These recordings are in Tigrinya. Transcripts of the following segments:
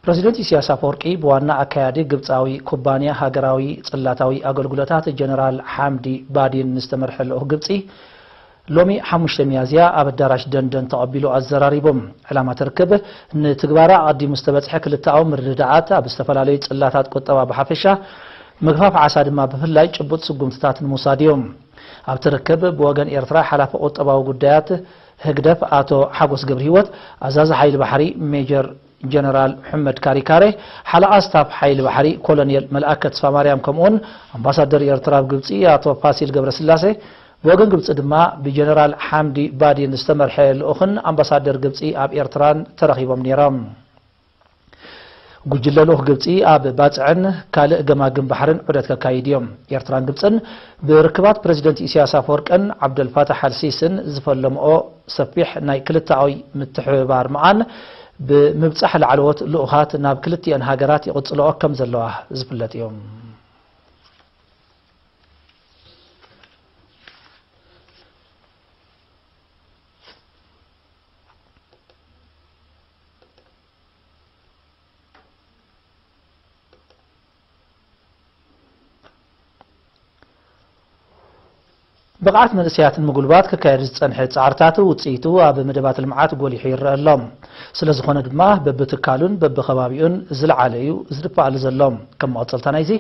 ፕረዚደንት ኢሳያስ ኣፈወርቂ ብዋና ኣካያዲ ግብጻዊ ኩባንያ ሃገራዊ ጽላታዊ ኣገልግሎታት ጀነራል ሓምዲ ባዲን ዝተመርሐ ልኡኽ ግብጺ ሎሚ ሓሙሽተ ሚያዝያ ኣብ ኣዳራሽ ደንደን ተቐቢሉ ኣዘራሪቦም። ዕላማ እቲ ርክብ ንትግባረ ኣቐዲሙ ዝተበጽሐ ክልተኣዊ ምርድዳኣት ኣብ ዝተፈላለዩ ጽላታት ቁጠባ ብሓፈሻ፣ ምግፋፍ ዓሳ ድማ ብፍላይ ጭቡጥ ስጉምትታት ንምውሳድ እዮም። ኣብቲ ርክብ ብወገን ኤርትራ ሓላፊ ቁጠባዊ ጉዳያት ህግደፍ ኣቶ ሓጎስ ገብረሂወት፣ ኣዛዚ ሓይሊ ባሕሪ ሜጀር ጀነራል ሕመድ ካሪካሬ፣ ሓለቓ ስታፍ ሓይሊ ባሕሪ ኮሎኔል መልኣከ ተስፋማርያም፣ ከምኡውን ኣምባሳደር ኤርትራ ኣብ ግብጺ ኣቶ ፋሲል ገብረስላሴ፣ ብወገን ግብጺ ድማ ብጀነራል ሓምዲ ባዲን ዝተመርሐ ልኡኽን ኣምባሳደር ግብጺ ኣብ ኤርትራን ተረኺቦም ነይሮም። ጉጅለ ልኡኽ ግብጺ ኣብ ባጽዕን ካልእ ገማግም ባሕርን ዑደት ከካይድ እዮም። ኤርትራን ግብጽን ብርክባት ፕረዚደንት ኢሳያስ ኣፈወርቅን ዓብደልፋታሕ ኣልሲስን ዝፈለምኦ ሰፊሕ ናይ ክልተኣዊ ምትሕብባር መቓን ብምብጻሕ ላዕለዎት ልኡኻት ናብ ክልቲኣን ሃገራት ይቕጽልኦ ከም ዘለዋ ዝፍለጥ እዩ። ብቕዓት መንእሰያት ንምጉልባት ክካየድ ዝጸንሐ ጻዕርታት ውጽኢቱ ኣብ መደባት ልምዓት ጎሊሑ ይረአ ኣሎ። ስለ ዝኾነ ድማ በብትካሉን በብኸባቢኡን ዝለዓለ እዩ ዝድፋኣሉ ዘሎ። ከም መቐጸልታ ናይዚ፣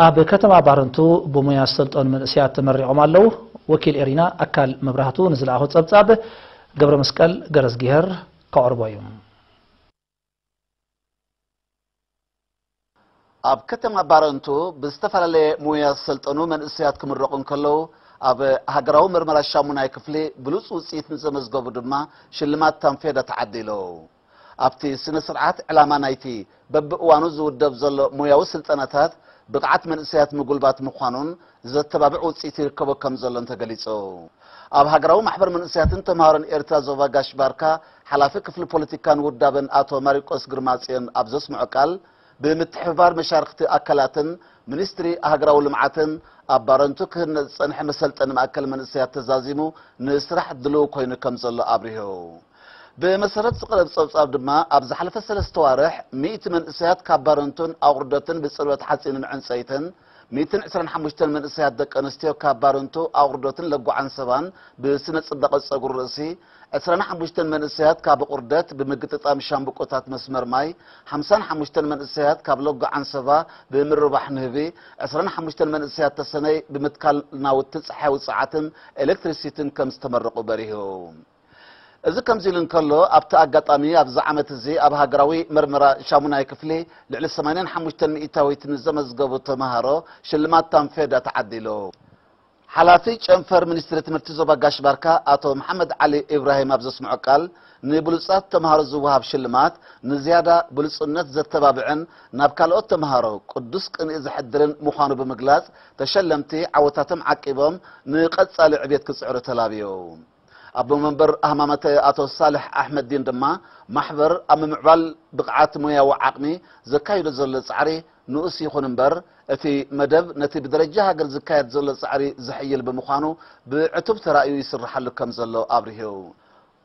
ኣብ ከተማ ባረንቱ ብሞያ ዝሰልጠኑ መንእሰያት ተመሪቖም ኣለዉ። ወኪል ኤሪና ኣካል መብራህቱ ንዝለኣኾ ጸብጻብ ገብረ መስቀል ገረዝጊሄር ከቕርቦ እዩ። ኣብ ከተማ ባረንቱ ብዝተፈላለየ ሞያ ዝሰልጠኑ መንእሰያት ክምረቑ እንከለዉ፣ ኣብ ሃገራዊ መርመራ ሻሙናይ ክፍሊ ብሉጽ ውጽኢት ንዘመዝገቡ ድማ ሽልማት ታንፌዳ ተዓዲሉ። ኣብቲ ስነ ስርዓት፣ ዕላማ ናይቲ በብእዋኑ ዝውደብ ዘሎ ሞያዊ ስልጠናታት ብቕዓት መንእሰያት ምጉልባት ምዃኑን ዘተባብዕ ውጽኢት ይርከቦ ከም ዘሎን ተገሊጹ። ኣብ ሃገራዊ ማሕበር መንእሰያትን ተምሃሮን ኤርትራ ዞባ ጋሽ ባርካ፣ ሓላፊ ክፍሊ ፖለቲካን ውዳበን ኣቶ ማሪቆስ ግርማጽዮን ኣብ ዘስምዖ ቃል፣ ብምትሕብባር መሻርኽቲ ኣካላትን ሚኒስትሪ ሃገራዊ ልምዓትን ኣብ ባረንቱ ክህነጽ ዝጸንሐ መሰልጠኒ ማእከል መንእሰያት ተዛዚሙ ንስራሕ ድሉው ኮይኑ ከም ዘሎ ኣብሪሁ። ብመሰረት ዝቐረብ ጸብጻብ ድማ፣ ኣብ ዝሓለፈ ሰለስተ ዋርሕ ሚእቲ መንእሰያት ካብ ባረንቱን ኣቑርደትን ብጽልወት ሓጺንን ዕንጸይትን፣ ሚእትን ዕስራን ሓሙሽተን መንእሰያት ደቂ ኣንስትዮ ካብ ባረንቱ ኣቑርደትን ለጉዓን ሰባን ብስነ ጽባቐ ጸጉሪ ርእሲ፣ ዕስራን ሓሙሽተን መንእሰያት ካብ ኣቑርደት ብምግጥጣም ሻምብቆታት መስመር ማይ፣ ሓምሳን ሓሙሽተን መንእሰያት ካብ ለጉዓን ሰባ ብምርባሕ ንህቢ፣ ዕስራን ሓሙሽተን መንእሰያት ተሰነይ ብምትካል ናውቲ ጸሓያዊ ጸዓትን ኤሌክትሪሲቲን ከም ዝተመረቑ በሪሁ። እዚ ከምዚ ኢሉ እንከሎ፣ ኣብቲ ኣጋጣሚ ኣብዚ ዓመት እዚ ኣብ ሃገራዊ መርመራ ሻሙናይ ክፍሊ ልዕሊ ሰማንያን ሓሙሽተን ሚእታዊት ንዘመዝገቡ ተምሃሮ ሽልማት ታንፌዳ ተዓዲሉ። ሓላፊ ጨንፈር ሚኒስትሪ ትምህርቲ ዞባ ጋሽ ባርካ ኣቶ መሓመድ ዓሊ ኢብራሂም ኣብ ዘስምዖ ቃል፣ ንብሉጻት ተምሃሮ ዝወሃብ ሽልማት ንዝያዳ ብሉጽነት ዘተባብዕን ናብ ካልኦት ተምሃሮ ቅዱስ ቅንኢ ዘሕድርን ምዃኑ ብምግላጽ፣ ተሸለምቲ ዓወታቶም ዓቂቦም ንቐጻሊ ዕብየት ክጽዕሩ ተላብዩ። ኣቦ መንበር ሃማመተ ኣቶ ሳልሕ ኣሕመዲን ድማ፣ ማሕበር ኣብ ምምዕባል ብቕዓት ሞያዊ ዓቕሚ ዘካይዶ ዘሎ ጻዕሪ ንኡስ ይኹን እምበር፣ እቲ መደብ ነቲ ብደረጃ ሃገር ዝካየድ ዘሎ ጻዕሪ ዘሕይል ብምዃኑ፣ ብዕቱብ ተራእዩ ይስርሓሉ ከም ዘሎ ኣብሪሁ።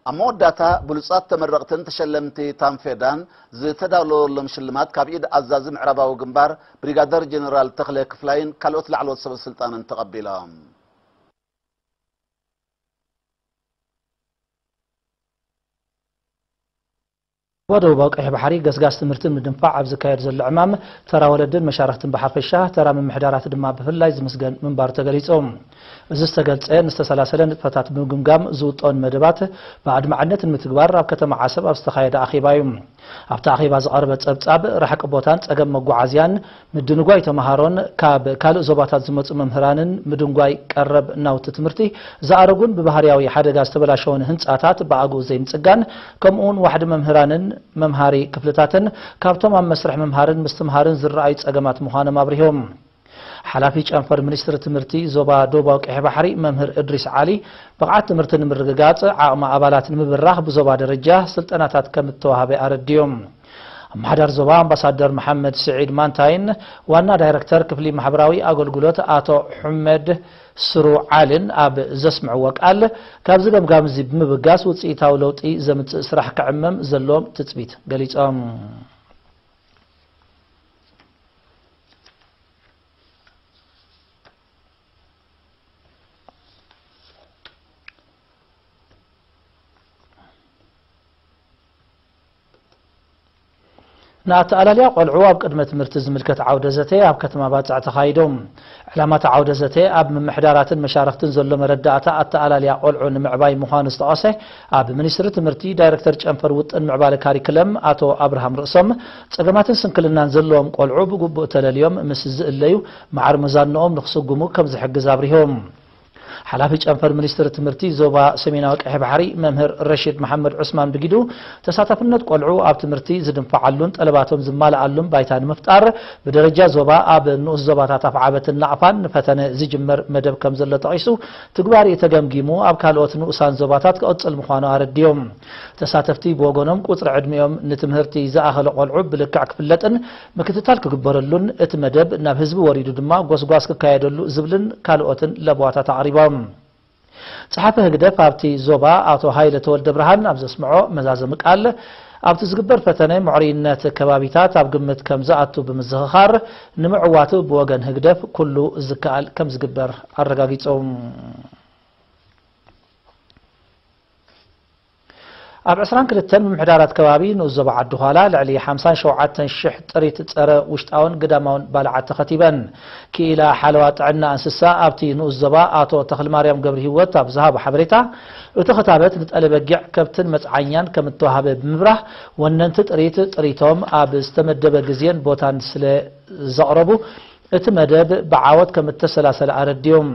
ኣብ መወዳእታ፣ ብሉጻት ተመረቕትን ተሸለምቲ ታንፌዳን ዝተዳለወሎም ሽልማት ካብ ኢድ ኣዛዚ ምዕራባዊ ግንባር ብሪጋደር ጀነራል ተኽለ ክፍላይን ካልኦት ላዕለዎት ሰበ ስልጣንን ተቐቢሎም። ዞባ ደቡባዊ ቀይሕ ባሕሪ ገስጋስ ትምህርቲ ንምድንፋዕ ኣብ ዝካየድ ዘሎ ዕማም፣ ተራ ወለድን መሻርኽትን ብሓፈሻ፣ ተራ ምምሕዳራት ድማ ብፍላይ ዝምስገን ምንባሩ ተገሊጹ። እዚ ዝተገልጸ፣ ንዝተሰላሰለ ንጥፈታት ብምግምጋም ዝውጠኑ መደባት ብኣድማዕነት ንምትግባር ኣብ ከተማ ዓሰብ ኣብ ዝተኻየደ ኣኼባ እዩ። ኣብቲ ኣኼባ ዝቐረበ ጸብጻብ፣ ርሕቂ ቦታን ጸገም መጓዓዝያን፣ ምድንጓይ ተምሃሮን፣ ካብ ካልእ ዞባታት ዝመጹ መምህራንን ምድንጓይ ቀረብ ናውቲ ትምህርቲ፣ ዝኣረጉን ብባህርያዊ ሓደጋ ዝተበላሸውን ህንጻታት ብኣግኡ ዘይምጽጋን፣ ከምኡውን ዋሕዲ መምህራንን መምሃሪ ክፍልታትን ካብቶም ኣብ መስርሕ ምምሃርን ምስትምሃርን ዝረኣዩ ጸገማት ምዃኖም ኣብሪሆም። ሓላፊ ጨንፈር ሚኒስትሪ ትምህርቲ ዞባ ደቡባዊ ቀይሕ ባሕሪ መምህር እድሪስ ዓሊ፣ ብቕዓት ትምህርቲ ንምርግጋጽ ዓቕሚ ኣባላት ንምብራኽ ብዞባ ደረጃ ስልጠናታት ከም እተዋህበ ኣረዲዮም። ኣመሓዳሪ ዞባ ኣምባሳደር መሓመድ ስዒድ ማንታይን ዋና ዳይረክተር ክፍሊ ማሕበራዊ ኣገልግሎት ኣቶ ሑመድ ስሩ ዓልን ኣብ ዘስምዕዎ ቃል፣ ካብዚ ገምጋም እዚ ብምብጋስ ውፅኢታዊ ለውጢ ዘምፅእ ስራሕ ክዕመም ዘለዎም ትፅቢት ገሊፆም። ንኣተኣላልያ ቆልዑ ኣብ ቅድመ ትምህርቲ ዝምልከት ዓውደ ዘተ ኣብ ከተማ ባጽዕ ተኻይዱ። ዕላማ እቲ ዓውደ ዘተ ኣብ ምምሕዳራትን መሻርኽትን ዘሎ መረዳእታ ኣተኣላልያ ቆልዑ ንምዕባይ ምዃኑ ዝጠቐሰ ኣብ ሚኒስትሪ ትምህርቲ ዳይሬክተር ጨንፈር ውጥን ምዕባለ ካሪክለም ኣቶ ኣብርሃም ርእሶም፣ ጸገማትን ስንክልናን ዘለዎም ቆልዑ ብግቡእ ተለልዮም ምስ ዝእለዩ ማዕር መዛንኦም ንክስጉሙ ከም ዝሕግዝ ኣብሪሆም። ሓላፊ ጨንፈር ሚኒስትሪ ትምህርቲ ዞባ ሰሜናዊ ቀይሕ ባሕሪ መምህር ረሺድ መሓመድ ዑስማን ብጊዱ፣ ተሳታፍነት ቆልዑ ኣብ ትምህርቲ ዝድንፍዓሉን ጠለባቶም ዝማልኣሉን ባይታ ንምፍጣር ብደረጃ ዞባ ኣብ ንኡስ ዞባታት ኣፍዓበትን ናቕፋን ንፈተነ ዝጅመር መደብ ከም ዘሎ ጠቒሱ፣ ትግባሪኡ ተገምጊሙ ኣብ ካልኦት ንኡሳን ዞባታት ክቕጽል ምዃኑ ኣረዲዮም። ተሳተፍቲ ብወገኖም ቁጽሪ ዕድሚኦም ንትምህርቲ ዝኣኸለ ቆልዑ ብልክዕ ክፍለጥን ምክትታል ክግበረሉን እቲ መደብ ናብ ህዝቢ ወሪዱ ድማ ጎስጓስ ክካየደሉ ዝብልን ካልኦትን ለበዋታት ኣቕሪቦም። ጸሓፊ ህግደፍ ኣብቲ ዞባ ኣቶ ሃይለ ተወልደ ብርሃን ኣብ ዘስምዖ መዛዘሚ ቃል፣ ኣብቲ ዝግበር ፈተነ ምዕሩይነት ከባቢታት ኣብ ግምት ከም ዝኣቱ ብምዝኽኻር፣ ንምዕዋቱ ብወገን ህግደፍ ኩሉ ዝከኣል ከም ዝግበር ኣረጋጊጹ። ኣብ ዕስራን ክልተን ምምሕዳራት ከባቢ ንኡስ ዞባ ዓዲ ዃላ ልዕሊ ሓምሳን ሸውዓተን ሽሕ ጥሪት ጸረ ውሽጣውን ግዳማውን ባልዓት ተኸቲበን። ክኢላ ሓለዋ ጥዕና እንስሳ ኣብቲ ንኡስ ዞባ ኣቶ ተኽልማርያም ገብረ ህይወት ኣብ ዝሃቦ ሓበሬታ፣ እቲ ክታበት ንጠለ በጊዕ፣ ከብትን መጽዓኛን ከም እተዋህበ ብምብራህ፣ ወነንቲ ጥሪት ጥሪቶም ኣብ ዝተመደበ ግዜን ቦታን ስለ ዘቕረቡ፣ እቲ መደብ ብዓወት ከም እተሰላሰለ ኣረዲዮም።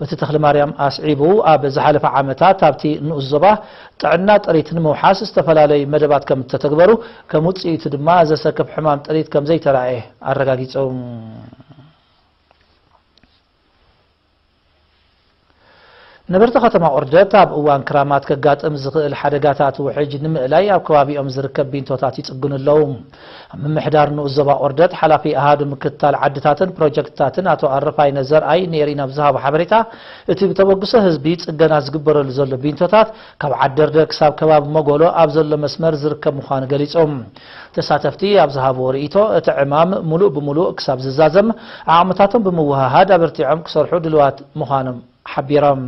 እቲ ተኽለማርያም ኣስዒቡ፣ ኣብ ዝሓለፈ ዓመታት ኣብቲ ንኡስ ዞባ ጥዕና ጥሪት ንምውሓስ ዝተፈላለዩ መደባት ከም እተተግበሩ፣ ከም ውጽኢቱ ድማ ዘሰክፍ ሕማም ጥሪት ከም ዘይተራእየ ኣረጋጊጹ። ነበርቲ ከተማ ኦርደት ኣብ እዋን ክራማት ከጋጥም ዝኽእል ሓደጋታት ውሕጅ ንምእላይ ኣብ ከባቢኦም ዝርከብ ቢንቶታት ይጽግኑ ኣለዉ። ኣብ ምምሕዳር ንኡስ ዞባ ኦርደት ሓላፊ ኣሃዱ ምክትታል ዓድታትን ፕሮጀክትታትን ኣቶ ኣረፋይነ ዘርኣይ ንኤሪና ብዝሃቦ ሓበሬታ፣ እቲ ብተበግሶ ህዝቢ ጽገና ዝግበረሉ ዘሎ ቢንቶታት ካብ ዓደርደ ክሳብ ከባቢ መጎሎ ኣብ ዘሎ መስመር ዝርከብ ምዃኑ ገሊጾም። ተሳተፍቲ ኣብ ዝሃብዎ ርእይቶ፣ እቲ ዕማም ሙሉእ ብሙሉእ ክሳብ ዝዛዘም ዓቕምታቶም ብምውህሃድ ኣበርቲዖም ክሰርሑ ድልዋት ምዃኖም ሓቢሮም።